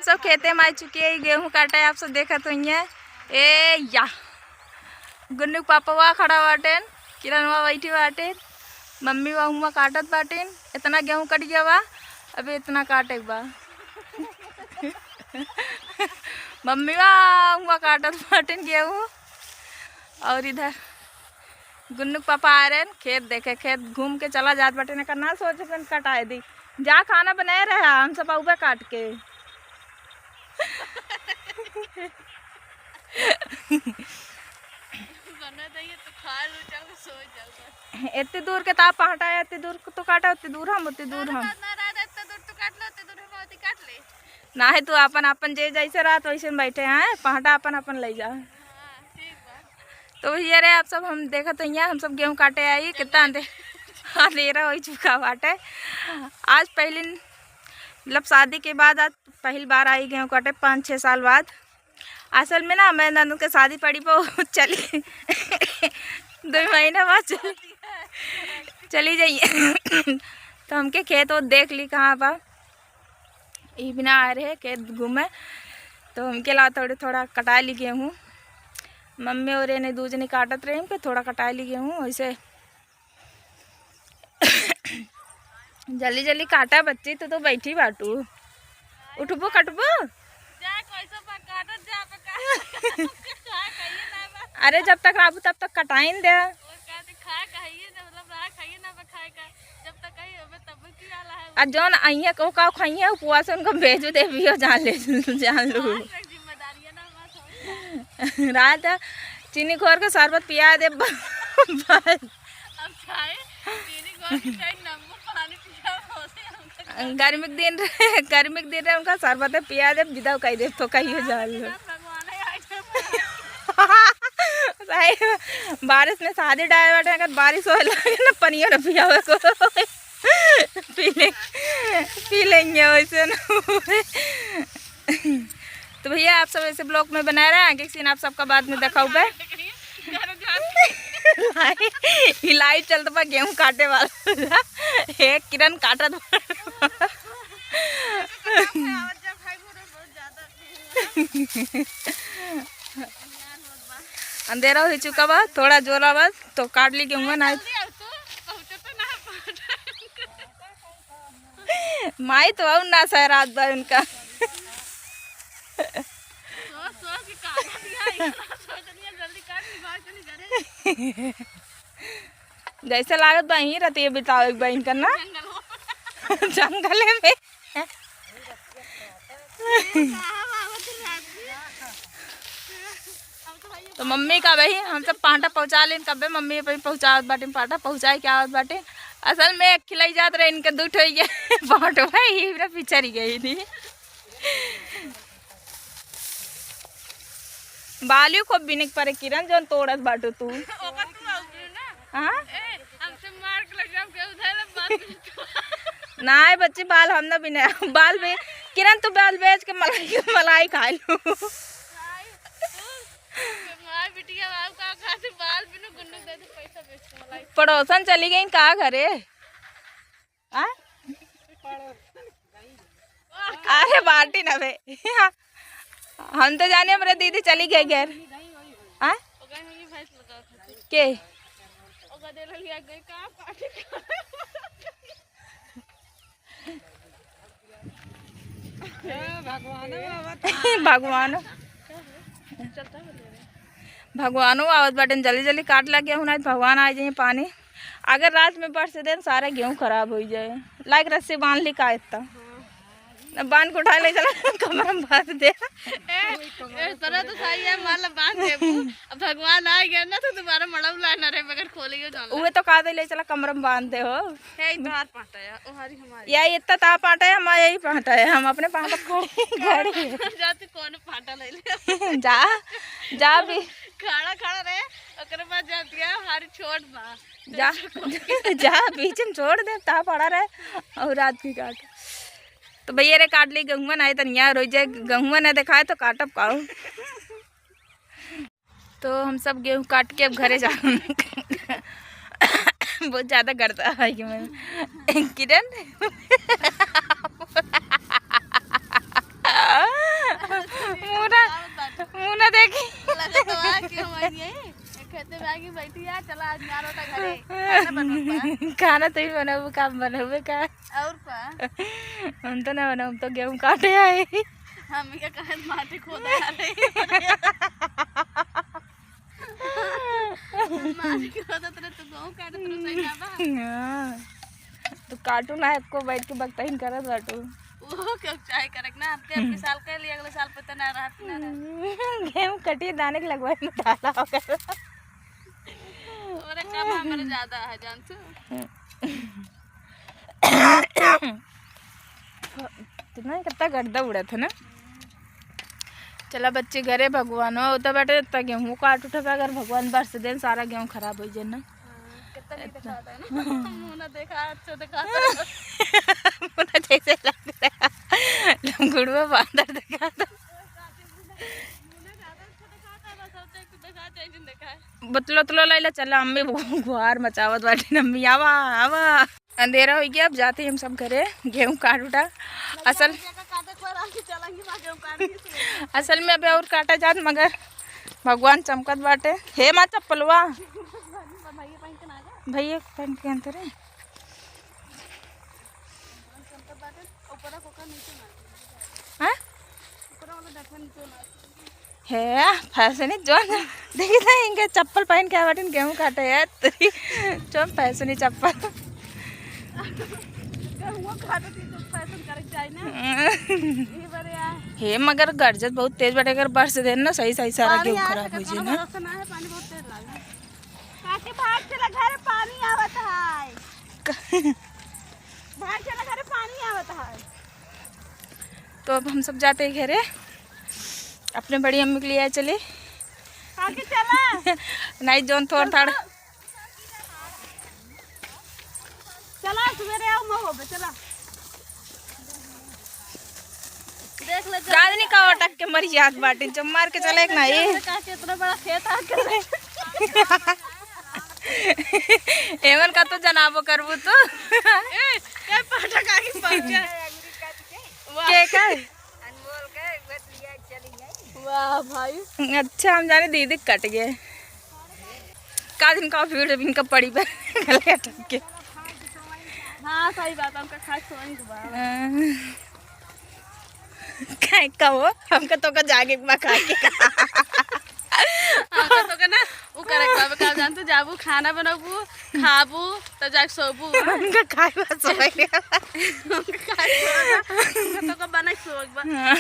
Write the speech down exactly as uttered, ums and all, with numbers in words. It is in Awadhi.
सब खेते में आ चुके हैं, गेहूं काटे, आप सब देखत होइए। ए या, गुन्नू के पापा वहाँ खड़ा बाटेन, किरण वहाँ बैठी बाटेन, मम्मी वहाँ हुआं काटत बाटेन। इतना गेहूं कट गया बा, अभी इतना काटे के बा। मम्मी वहाँ हुआं काटत बाटेन गेहूं। और इधर गुन्नू के पापा आ रहे हैं खेत देखे, खेत घूम के चला जात बाटे, ना करना सोचे सन कटाए दी। जा खाना बनाए रहे, हम सब आउबे काट के। बना दइए तो खा लो, जाओ, सो जाओ बस। इतनी दूर के ता पहाटा है, इतनी दूर तो काटा, इतनी दूर हम, इतनी दूर हम। ना, ना, ना, इतना दूर तो काट लो, इतना दूर हम होती काट ले। ना है, तू अपन, अपन जे जैसे रात वैसे में बैठे हैं, पहाटा अपन, अपन ले जा। हाँ, ठीक बा। तो ये रहे आप सब, हम देखत हइया, हम सब गेहूं काटे आई, कितना अंधे-, अंधेरा हो चुका बाटे। आज पहली, मतलब शादी के बाद आज पहली बार आई गेहूं काटे, पाँच छः साल बाद। असल में ना, मैं ननद के शादी पड़ी पर चली, दो महीना बाद चली, चली जाइए। तो हमके खेत वो देख ली कहाँ बा, ई बिना आए रहे खेत घूमे, तो हमके ला थोड़े थोड़ा कटा ली गेहूँ। मम्मी और एने दू जने काटत रहे, हमके थोड़ा कटा ली गेहूँ। वैसे जल्दी जल्दी काटा बच्ची, तू तो बैठी बाटू, उठबो कटबो। जा, कैसे बा, काटत जा, बा, का-, का कहिए ना बा। अरे, जब तक राबू तब तक कटाइन दे। और का दे, खा कहिए ना, मतलब, रहा खाइए ना, बा, खाए का। जब तक कही, हमें तब की आला है। आ जौन अइहे को का खाइए, उपवास उनको भेजू दे, भी हो जान ले, जान लो। हाँ, जिम्मेदारी है ना, बस, और का। रात चीनी घोर के शरबत पिया दे, ब-, बस। अब चाहे चीनी घोर के चाहे नींबू पानी पिया, उसे हमको गर्मी के दिन रहे, गर्मी के दिन रहे, उनका शरबत पिया दे, विदा कह दे, तो कहियो जान लो। भगवान है, आज भगवान। सही में, बारिश में शादी डाए बाटे, अगर बारिश होए लगे ना, पनियो ना पियावे को, पी ले, पी लेंगे वैसे ना। तो भैया, आप सब ऐसे vlog में बनाए रहे, आगे के scene आप सबका बाद में दिखाऊबे। ई live चलत बा गेहूं काटे वाला। हे किरण काटत बा। अंधेरा हो चुका बा, थोड़ा जोरा बा, तो काट ली गेहूं ना। माई तो और ना सहरात बा उनका। सोच, सोच के काटत बिया, इतना सोचत बिया, जल्दी काट, दिमाग चली घरे। जैसे लागत बा, यहीं रहती है, बितावे के बा इनका ना। जंगल हो। जंगले में। तो मम्मी का भाई, हम सब पाटा पहुँचा लेन, कब्बे मम्मी भाई पहुँचावत बाटे, पाटा पहुँचाए के आवत बाटे। असल में एक खिलाई जात रहे, इनके दू ठो ये पाटो भाई, हमरा पिछड़ी गई थी। बालू खूब बिनिक परे किरण, जौन तोड़त बाटू तू। ओकर तू आउगी ना। हाँ? ए, हमसे मार के लग जाओ, के उधर बात नहीं। नाय बच्ची, बाल हम ना बिने, बाल बे-, किरण तू बाल बेच के मलाई, मलाई खा लू। भाई, तू, मार बिटिया बाबू का खातिर बाल बिनु गुन्नू दे दे, पैसा बेच के मलाई। पड़ोसन चली गई का घरे? आ? अरे बाटी ना बे। हम तो जाने हमरे दीदी चली गई घर। आ? के? भगवान। भगवानो आवत बाटेन, जल्दी जल्दी काट ला गेहूं, नाहीं भगवान आ जाइए पानी। अगर रात में बरस देन, सारा गेहूं खराब होइ जाए। लाइक रस्सी बांध ली का इतना? अब बांध के उठा ले चला, कमरा में बांध दे। ए, ए, तोरा तो सही है, मान ला बांध देबू। अब भगवान आ गया ना, तो दोबारा मड़ऊ ला ना रे, बगैर खोले ही जान ला। उहे तो कहा दे, ले चला कमरा में बांध दे हो। हे, ई तोहार पाटा है, ओ हरी हमारी। या इतना ता पाटा है, हमारा यही पाटा है, हम अपने पाटा खड़े, खड़े। जा तू कौन पाटा ले ले। जा, जा भी। खड़ा, खड़ा रहे, ओकरे बाद जा दिया, हमारी छोट बा। जा, जा, बीच में छोड़ दे, ता पड़ा रहे और रात की काट। तो भैया रे काट ली गेहुआ, नाहीं तनिया रोई जाए, गेहुआ ना दिखाए तो काटब काऊ। तो हम सब गेहूं काट के अब घरे जा। बहुत ज्यादा गर्दा है कि मैं किरण। खाना तो ही बनाबू, काम बनाबे का? और का? हम तो ना बनाबू, हम तो गेहूं काटे आए। हम क्या कहे, माटी खोदा आ रही। माटी खोदत रहे तो गेहूं काटत रहे, सही ना बा? हाँ। तो काटू ना, एको बैठ के बकतहीन करत बाटू। वो क्यों चाहे करे ना, अब के, अगले साल के लिए, अगले साल पे तो ना रहत, ना रहत। गेहूं कटिए, दाने के लगवाए में डाला होगा। ओरे काम हमारे ज्यादा है, जानते हो? कितना, कितना गर्दा उड़त है ना। चला बच्चे घरे, भगवान हो तो बेटे, इतना गेहूं काट उठबे, अगर भगवान बरस देन, सारा गेहूं खराब हो जाए ना। हाँ, कितना नहीं इतना। दिखाता है ना। मुंह ना देखा, अच्छा दिखाता है। मुंह ना जैसे लगता है लंगड़ुआ बांदर दिखाता। बतलो तलो लैला, चला अम्मी गुहार मचावत बाटी, अम्मी आवा, आवा। अंधेरा हो गया, अब जाते हैं हम सब घरे, गेहूं काट उठा। असल, असल में अबे और काटा जात, मगर भगवान चमकत बाटे। हे माँ चप्पलवा, भैया पहन के अंतर है। हाँ? हे, फैशनी जौन, देखी था इनके चप्पल पहन के बाटिन, गेहूं काटे है, तेरी जौन फैशनी चप्पल। गेहूं काटे थी तो फैशन करे के चाही ना। ये बारे यार। हे, मगर गरजत बहुत तेज बाटे, अगर बरस देन ना, सही, सही सारा पानी गेहूं आ खराब सके, हो जाए कोनो ना। भरोसा ना है, पानी बहुत तेज लागे। काकी, भाग चला घरे, पानी आवत है। क- भाग चला घरे, पानी आवत है। तो अब हम सब जाते हैं घरे, अपने बड़ी अम्मी के लिए आए चले। काकी चला। नहीं, जौन थोड़ थाड़। चला, सवेरे आओ, मैं होबे, चला। देख ले, चांदनी का अटक के मर जात बाटे, जब मार के चले एक ना ये। काकी, इतना बड़ा खेत आ के। एमन का तो जनाबो करबू तू। ए, ए, पाटा काकी पहुंचा। वाह। के का? अनमोल के, एक बार लिया चली गई। वाह भाई। अच्छा, हम जाने दीदी कट गए। का दिन का भीड़ इनका पड़ी बा, गले अटक के। हाँ, सही बात, हमका खाए सोई के बा। हाँ। काहे का हो? हमका तो का जागे के बा खाए के। हमका तो का ना, उ करे के बा, का जान तू जाबू, खाना बनबू, खाबू, तब जाके सोबू। हमका खाए बा सोए। हमका खाए के बा, हमका तो का बना के सोए के बा। हाँ।